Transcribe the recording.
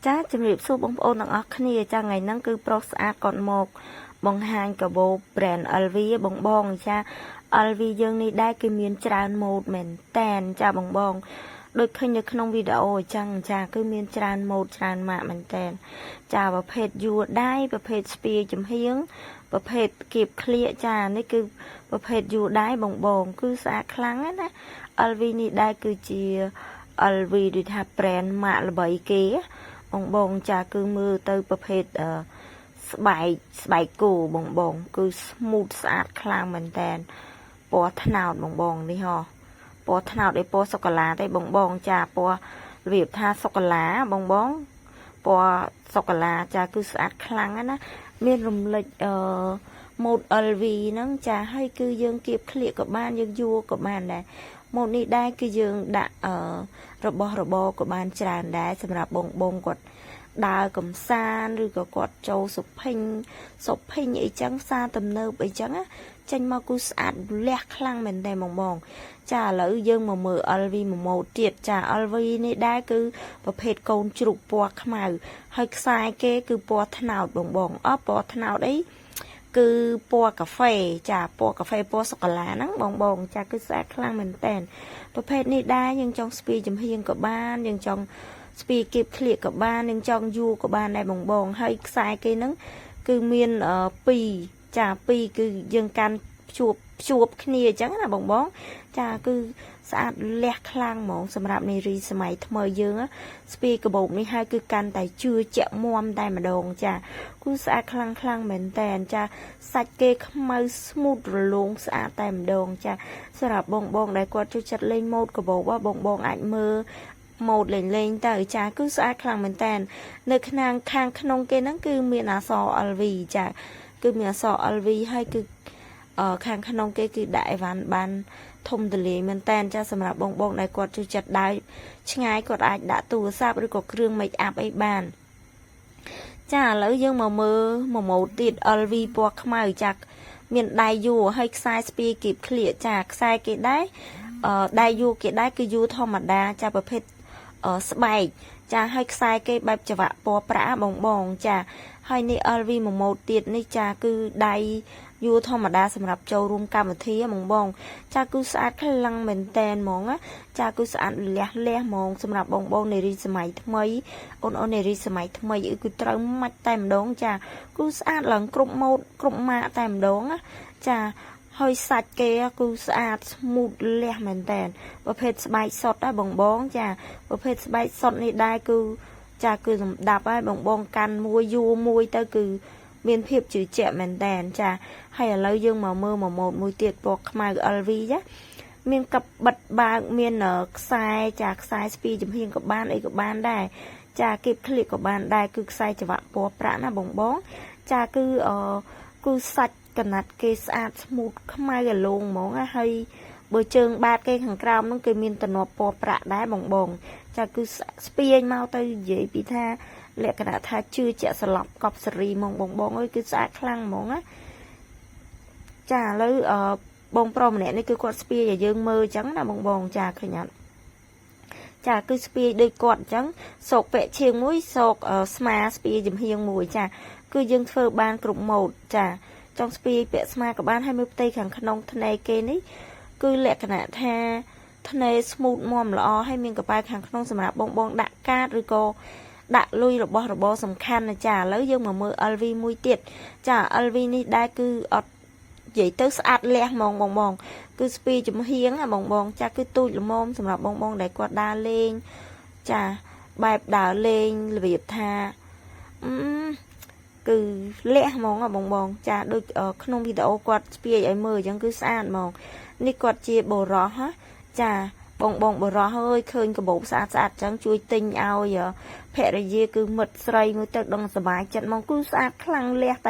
ចាជំរាបសួរបងប្អូនទាំងអស់គ្នាចាថ្ងៃហ្នឹងគឺប្រុសស្អាតគាត់មកបង្ហាញកាបូប brand LV បងបងចា LV យើងនេះដែរគឺមានច្រើនម៉ូដមែនតែនចាបងបងដូចឃើញនៅក្នុងវីដេអូអញ្ចឹងចាគឺមានច្រើនម៉ូដច្រើនម៉ាកមែនតែនចាប្រភេទយួរដៃប្រភេទស្ពាយចំហៀងប្រភេទគៀបក្លៀកចានេះគឺប្រភេទយួរដៃបងបងគឺស្អាតខ្លាំងណាស់ LV នេះដែរគឺជា LV ដូចថា brand ម៉ាកល្បីគេបងបងចាគឺមើលទៅប្រភេទអឺស្បែកស្បែកគោបងបង គឺ smooth ស្អាតខ្លាំងមែនតែនពណ៌ត្នោតបងបងនេះហ៎ពណ៌ត្នោតឯពណ៌សូកូឡាទេបងបងចាពណ៌របៀបថាសូកូឡាបងបងពណ៌សូកូឡាចាគឺស្អាតខ្លាំងណាមានរំលេចអឺម៉ូដ LV ហ្នឹងចាហើយគឺយើងគៀបក្លៀកក៏បានយើងយួរក៏បានដែរម៉ូដនេះដែរគឺយើងដាក់អឺរបស់របរក៏បានច្រើនដែរសម្រាប់បងបងគាត់ដើរកំសាន្តឬក៏គាត់ចូលសុភិញសុភិញអីចឹងផ្សារទំនើបអីចឹងណាចេញមកគឺស្អាតលះខ្លាំងមែនតើបងបងចាឥឡូវយើងមកមើល LV មួយម៉ូដទៀតចា LV នេះដែរគឺប្រភេទកូនជ្រូកពណ៌ខ្មៅហើយខ្សែគេគឺពណ៌ត្នោតបងបងអស់ពណ៌ត្នោតអីគឺពណ៌កាហ្វេចាពណ៌កាហ្វេពណ៌សូកូឡាហ្នឹងបងបងចាគឺស្អាតខ្លាំងមែនតែនប្រភេទនេះដែរយើងចង់ស្ពាយចំហៀងក៏បានយើងចង់ស្ពាយគៀបក្លៀកក៏បានយើងចង់យួរក៏បានដែរបងបងហើយខ្សែគេហ្នឹងគឺមាន2ចា2គឺយើងកាន់ភ្ជួបភ្ជួបគ្នាអញ្ចឹងណាបងបងចាគឺស្អាតលះខ្លាំងហ្មងសម្រាប់នារីសម័យថ្មីយើងស្ពាយកាបូបនេះហើយគឺកាន់តែជឿជាក់មមតែម្ដងចាគឺស្អាតខ្លាំងខ្លាំងមែនតែនចាសាច់គេខ្មៅ smooth រលោងស្អាតតែម្ដងចាសម្រាប់បងបងដែលគាត់ចូលចិត្តលេងម៉ូដកាបូបបងបងអាចមើលម៉ូដលេងលេងទៅចាគឺស្អាតខ្លាំងមែនតែននៅខាងខាងក្នុងគេហ្នឹងគឺមានអក្សរ LV ចាគឺមានអក្សរ LV ហើយគឺខាងក្នុងគេគឺដាក់អីវ៉ាន់បានធំទូលាយមែនតែនចាសម្រាប់បងបងដែលគាត់ចូលចិត្តដើរឆ្ងាយគាត់អាចដាក់ទូរស័ព្ទឬក៏គ្រឿង make up អីបានចាឥឡូវយើងមកមើលមួយម៉ូដទៀត LV ពណ៌ខ្មៅចាមានដៃយួរហើយខ្សែស្ពាយគៀបក្លៀកចាខ្សែគេដែរអឺដៃយួរគេដែរគឺយួរធម្មតាចាប្រភេទស្បែកចាហើយខ្សែគេបែបច្រវាក់ពណ៌ប្រាក់បងបងចាហើយនេះ LV មួយម៉ូដទៀតនេះចាគឺដៃយួរធម្មតាសម្រាប់ចូលរួមកម្មវិធីហ្មងបង ចាគឺស្អាតខ្លាំងមែនតែនហ្មងណាចាគឺស្អាតលះលះហ្មងសម្រាប់បងបងនារីសម័យថ្មីអូនអូននារីសម័យថ្មីគឺត្រូវម៉ាច់តែម្ដងចាគឺស្អាតឡើងគ្រប់ម៉ូដគ្រប់ម៉ាកតែម្ដងណាចាហើយសាច់គេគឺស្អាត smooth លះមែនតែនប្រភេទស្បែកសុតដែរបងបងចាប្រភេទស្បែកសុតនេះដែរគឺចាគឺសម្ដាប់ហើយបងបងកាន់មួយយួរមួយទៅគឺមានភាពជឿជាក់មែនតែនចាហើយឥឡូវយើងមកមើលមួយម៉ូដមួយទៀតពណ៌ខ្មៅ LV ចាមានកបិតបើកមានខ្សែចាខ្សែស្ពីចំហៀងក៏បានអីក៏បានដែរចាគៀបក្លៀកក៏បានដែរគឺខ្សែច្រវាក់ពណ៌ប្រាក់ណាបងបងចាគឺអគឺសាច់កណាត់គេស្អាត smooth ខ្មៅអាលងហ្មងណាហើយបើជើងបាតគេខាងក្រោមហ្នឹងគេមានតំណពណ៌ប្រាក់ដែរបងបងចាគឺស្ពាយមកទៅនិយាយពីថាលក្ខណៈថាជឿជាក់ស្លាប់កប់សេរីហ្មងបងបងអើយគឺស្អាតខ្លាំងហ្មងណាចាឥឡូវអឺបងប្រុសម្នាក់នេះគឺគាត់ស្ពាយឲ្យយើងមើលអញ្ចឹងណាបងបងចាឃើញអត់ចាគឺស្ពាយដូចគាត់អញ្ចឹងសោកពាក់ឈៀងមួយសោកស្មាស្ពាយចំហៀងមួយចាគឺយើងធ្វើបានគ្រប់ម៉ូដចាចង់ស្ពាយពាក់ស្មាក៏បានហើយមើលផ្ទៃខាងក្នុងធ្នេគេនេះគឺលក្ខណៈថាធ្នេ smooth មាំល្អហើយមានកប៉ាល់ខាងក្នុងសម្រាប់បងបងដាក់កាតឬក៏ដាក់លុយរបស់របរសំខាន់ណាចាឥឡូវយើងមកមើល LV មួយទៀតចា LV នេះដែរគឺអត់និយាយទៅស្អាតលះហ្មងបងបងគឺស្ពីចំហៀងណាបងបងចាគឺទូចល្មមសម្រាប់បងបងដែលគាត់ដើរលេងចាបែបដើរលេងរបៀបថាអឺគឺលះហ្មងបងបងចាដូចក្នុងវីដេអូគាត់ស្ពាយឲ្យមើលអញ្ចឹងគឺស្អាតហ្មងនេះគាត់ជាបរោះចាបងបងបរោះអើយឃើញកាបូបស្អាតស្អាតចឹងជួយទិញឲ្យភរិយាគឺមិត្តស្រីមួយទៅដឹងសบายចិត្តហ្មងគឺស្អាតខ្លាំងលះតែ